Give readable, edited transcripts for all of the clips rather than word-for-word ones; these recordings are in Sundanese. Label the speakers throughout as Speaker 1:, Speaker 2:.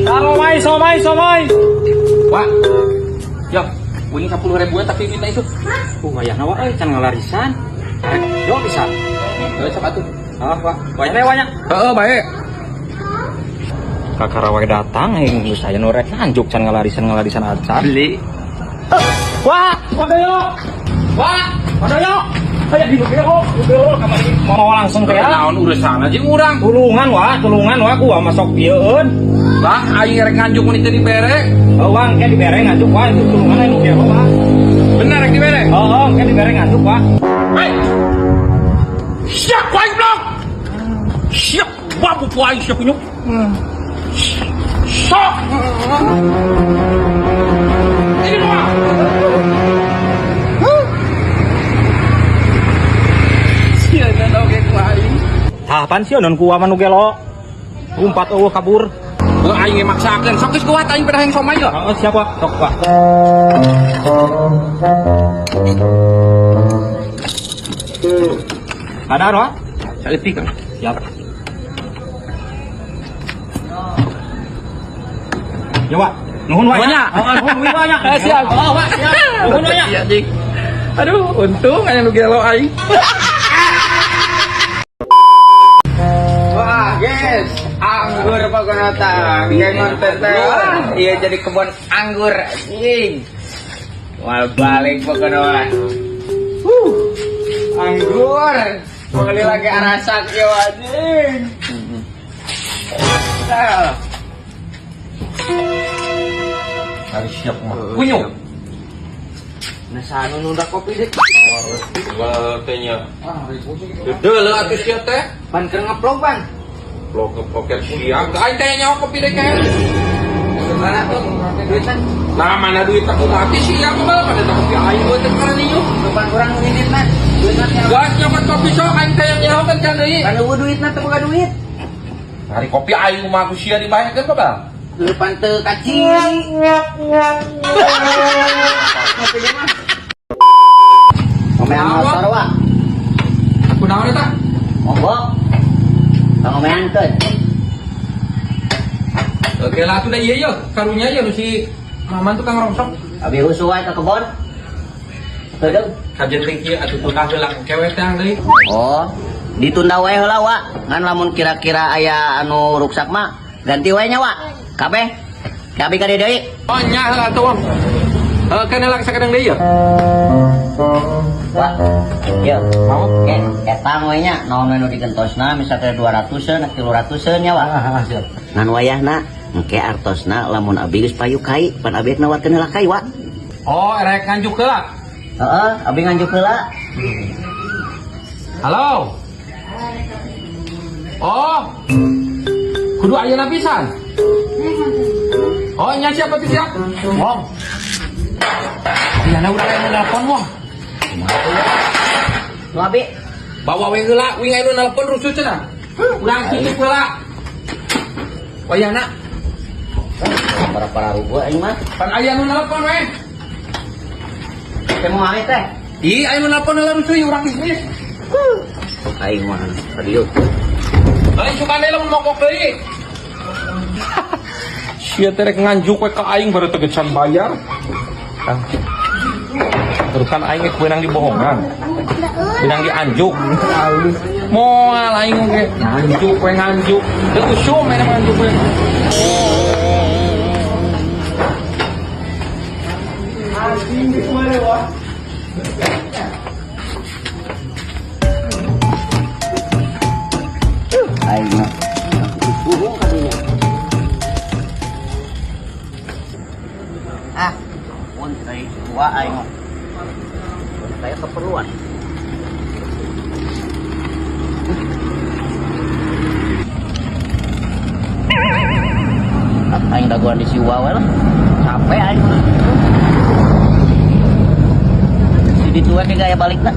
Speaker 1: Somai, somai, somai.
Speaker 2: Wah. Ya, uing 10 ribu tapi duitna itu.
Speaker 1: Wayahna wa euy can ngalarisan. Arek yo bisa.
Speaker 2: Heuh, sok atuh.
Speaker 1: Ah, wah. Wayahna wanya.
Speaker 2: Heeh, bae.
Speaker 1: Kakara wae datang eh geus aya nu rek nganjuk can ngalarisan-ngalarisan acan.
Speaker 2: Beli.
Speaker 1: Wah, wadoyo.
Speaker 2: Wah,
Speaker 1: Wadoyo. Aya di nu gelo kamari mau langsung teh ya.
Speaker 2: naon urusan aja urang.
Speaker 1: Tulungan wah, tulungan wah gua masuk ieueun.
Speaker 2: Lah, aing rek nganjuk mun teu dibere.
Speaker 1: Wah, engke dibere nganjuk wah itu tulungan aya nu gelo wah.
Speaker 2: Bener rek dibere.
Speaker 1: Heeh, engke dibere nganjuk wah.
Speaker 2: Hei. Siap aing blok. Siap babu ku aing siap nyuk. Sok. Ini mah. Sia oge ku aing.
Speaker 1: Tah apaan sih non kuah mah nu gelo. Umpat eueuh kabur.
Speaker 2: Heuh aing ge maksakeun. Sok geus kuat aing pedah yang somai ya.
Speaker 1: Heeh, siap wah. Sok wah. Kadar wah.
Speaker 2: Saeutik kan.
Speaker 1: Siap. Ya wah. Nuhun wah.
Speaker 2: Nuhun nya.
Speaker 1: Heeh, nuhun wah nya.
Speaker 2: Siap.
Speaker 1: Heeh, wah, siap. Nuhun wah nya.
Speaker 2: Iya, Dik. Aduh, untung aya nu gelo aing.
Speaker 3: Wah, guys, anggur pokoknya kayak ngonten teh. Wah, iya jadi kebun anggur anjing. Wah, balik pokoknya mah. Anggur. Beli lagi arasak ya anjing. Nah,
Speaker 2: Harus siap mah. Kunyuk.
Speaker 3: nah sanu nunda kopi deh.
Speaker 2: Teh nya. Deuleu atuh sia teh.
Speaker 3: Pan keur ngeplog, Bang.
Speaker 2: Vlog ngepoket kuliah. Aing teh nyawa kopi deh kayak.
Speaker 3: Mana tuh duitnya?
Speaker 2: Nah, mana duit aku mati sih ya mah pada kopi aing we teh karena niu.
Speaker 3: Depan kurang nginditna. Duitna teh.
Speaker 2: Gas nyokot kopi sok aing teh yang nyawa kan can deui.
Speaker 3: Pan eueuh duitna teu boga duit.
Speaker 2: Hari kopi aing mah aku sia dibayarkeun kok, Bang.
Speaker 3: Depan teu kaciri. Ngomean motor wa.
Speaker 2: Kunaon eta?
Speaker 3: Mogok. Pangomeankeun.
Speaker 2: Oke lah atuh da ieu ye, karunya ye nu si Maman tukang rongsok.
Speaker 3: Abi husu wae ka kebon. Heudeung.
Speaker 2: Kajen teh kieu atuh tunda heula kewe teh deui.
Speaker 3: Oh, ditunda wae heula wa. Ngan lamun kira-kira aya anu ruksak mah ganti wae nya wa. Kabeh. Kabeh ka deui.
Speaker 2: Oh nya heula atuh Wong. Heuh kan heula sakadeng deui ye.
Speaker 3: Wa. Yeuh.
Speaker 2: Mau?
Speaker 3: Oke, etang we nya naon we nu digentosna misalkan 200-eun 300-eun nya wa.
Speaker 2: Siap.
Speaker 3: Ngan wayahna engke artosna lamun abi geus payu kai, pan abi rek nawarkeun heula kai wa.
Speaker 2: Oh, rek nganjuk heula.
Speaker 3: Heeh, abi nganjuk heula.
Speaker 2: Halo. Oh. Kudu ayeuna pisan. Oh, nya siapa tuh siap? Wong. Iya, urang aya nu nelpon, Wong.
Speaker 3: Nu abi
Speaker 2: Bawa we heula, wing aya nu nelpon rusuh cenah. Urang tutup heula. Wayahna
Speaker 3: para para rubuh aing mah.
Speaker 2: pan aya nu nelpon we.
Speaker 3: Teh mau amit teh.
Speaker 2: Ih, aya nu nelpon heula rusuh ieu urang bisnis.
Speaker 3: Aing mah serius.
Speaker 2: Lain sukane lamun mogok deui. Sia teh rek nganjuk we ka aing baru teu can bayar. Ah. Terusan aing geus beunang dibohongan. Beunang dianjuk. Moal aing oge nganjuk we nganjuk. Teu usum mana nganjuk we.
Speaker 3: Aing mah. Bohong kadinya. Ah, pun teh tua aing mah. Kayak keperluan. Ah, aing dagoan di siwa we lah. Capek aing mah. Si ditu we ke gaya balikna.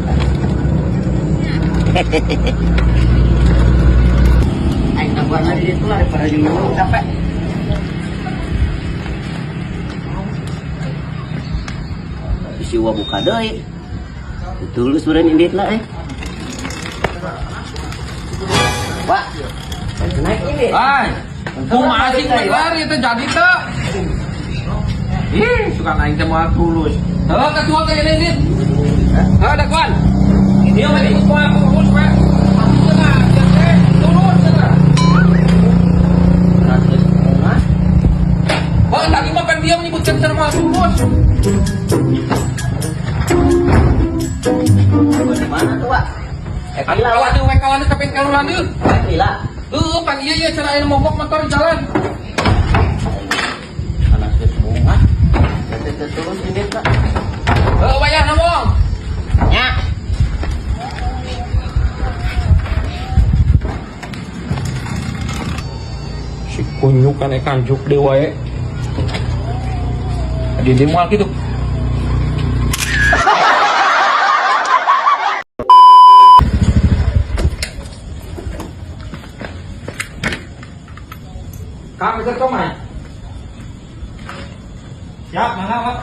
Speaker 3: Aing dagoan di ditu lah daripada di luar capek. Di siwa buka deui. Betul geus meureun inditna eh. Pak, naik ini.
Speaker 2: Hai. Kumaha sih bener itu jadi teu. Ih, suka aing teh moal tulus. Heuh, ketua kayak ini. Heuh, dakuan. Dia mah ikut moal tulus we. Cenah, teh tulus cenah. Oh, tadi mah kan dia menyebutkan cenah moal tulus.
Speaker 3: Mana tuh, Pak? Eh,
Speaker 2: Anu
Speaker 3: gila,
Speaker 2: kalah
Speaker 3: Pak.
Speaker 2: deui we kalah deui kaping kalulan deui.
Speaker 3: Eh, gila.
Speaker 2: Heuh, pan ieu ieu cenah aya mogok motor di jalan.
Speaker 3: Anak geus bunga. Teu tulus ini, Pak.
Speaker 2: Heuh, bayar ngomong.
Speaker 3: Nya.
Speaker 2: Si kunyuk kan ikan juk deui wae. Di dia moal kitu. Kang bisa comai.
Speaker 1: Siap, mangga, Pak.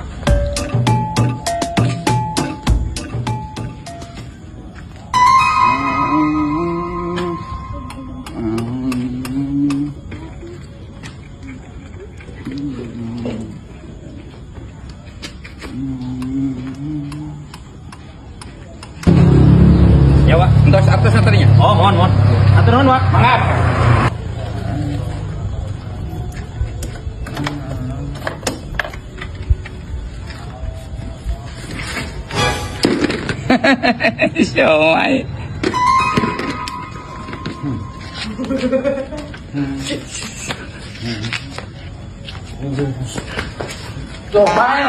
Speaker 2: Ya, Pak. Entos atas tadinya.
Speaker 1: Oh, mohon, mohon. Atur nuhun, Pak.
Speaker 2: Mangga.
Speaker 3: Siomay.
Speaker 2: Comai.